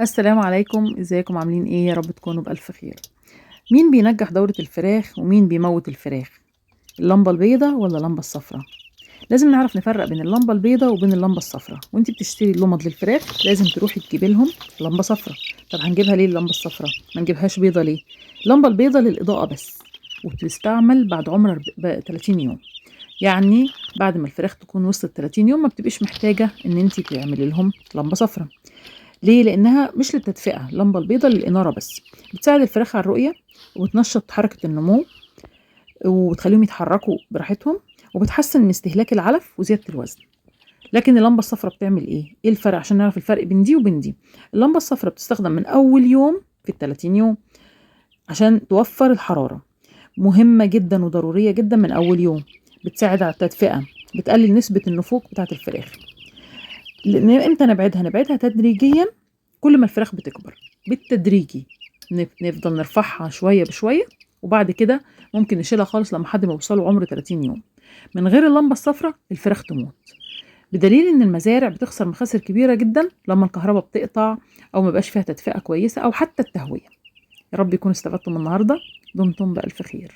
السلام عليكم، ازيكم عاملين ايه؟ يا رب تكونوا بألف خير. مين بينجح دورة الفراخ ومين بيموت الفراخ؟ اللمبة البيضاء ولا اللمبة الصفراء؟ لازم نعرف نفرق بين اللمبة البيضاء وبين اللمبة الصفراء. وانت بتشتري اللمض للفراخ لازم تروحي تجيبي لهم لمبة صفراء. طب هنجيبها ليه اللمبة الصفراء؟ ما نجيبهاش بيضة ليه؟ اللمبة البيضاء للإضاءة بس، وبتستعمل بعد عمر 30 يوم. يعني بعد ما الفراخ تكون وصلت 30 يوم ما بتبقيش محتاجة ان انت تعملي لهم لمبة صفراء. ليه؟ لأنها مش للتدفئة، اللمبة البيضاء للإنارة بس، بتساعد الفراخ على الرؤية وبتنشط حركة النمو وبتخليهم يتحركوا براحتهم، وبتحسن من استهلاك العلف وزيادة الوزن. لكن اللمبة الصفراء بتعمل إيه؟ إيه الفرق عشان نعرف الفرق بين دي وبين دي؟ اللمبة الصفراء بتستخدم من أول يوم في ال30 يوم عشان توفر الحرارة، مهمة جدا وضرورية جدا من أول يوم، بتساعد على التدفئة، بتقلل نسبة النفوق بتاعة الفراخ. لأن إمتى نبعدها؟ نبعدها تدريجيا كل ما الفراخ بتكبر، بالتدريجي نفضل نرفعها شوية بشوية، وبعد كده ممكن نشيلها خالص لما حد ما يوصلوا عمر 30 يوم. من غير اللمبة الصفراء الفراخ تموت، بدليل ان المزارع بتخسر مخاسر كبيرة جدا لما الكهرباء بتقطع او ما بقاش فيها تدفئة كويسة او حتى التهوية. يا رب يكون استفدتم النهاردة. دمتم بألف خير.